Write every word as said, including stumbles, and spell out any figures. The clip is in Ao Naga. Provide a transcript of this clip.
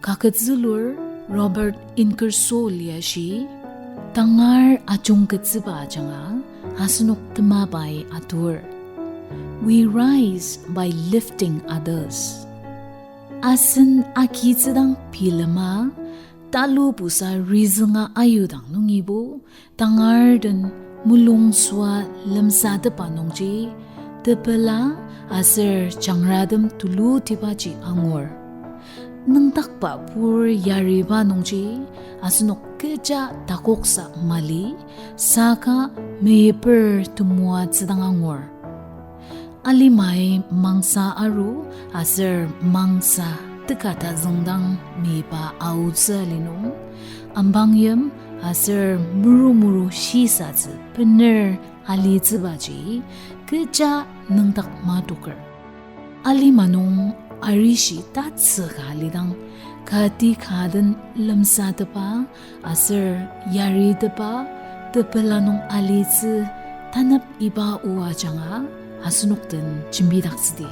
Kaketzülur Robert Ingersoll-i ashi, tangar ajungketsüba ajanga asenok temabai atur. We rise by lifting others. Asen agitsüdang bilema, talupusa rizünga ayudang nungibo, tangar den mulungsua lemsatepa nungji, tepela aser jangratem tulutibaji angur. Nüngdakba pur yariba nungji, asenok kecha takoksa mali, saka meyiper temoatsü dang angur. Alimai mangsa aru aser mangsa tekata züngdang meyipa aotsü ali nung, ambangyim aser murumuru shisatsü bener alitsübaji kecha nüngdak matoker. Alima nung arishi tatsüka alidang, kati ka den lemsatepa aser yaritepa tepela nung alitsü tanep iba o ajanga asenok den jembidaktsüdi.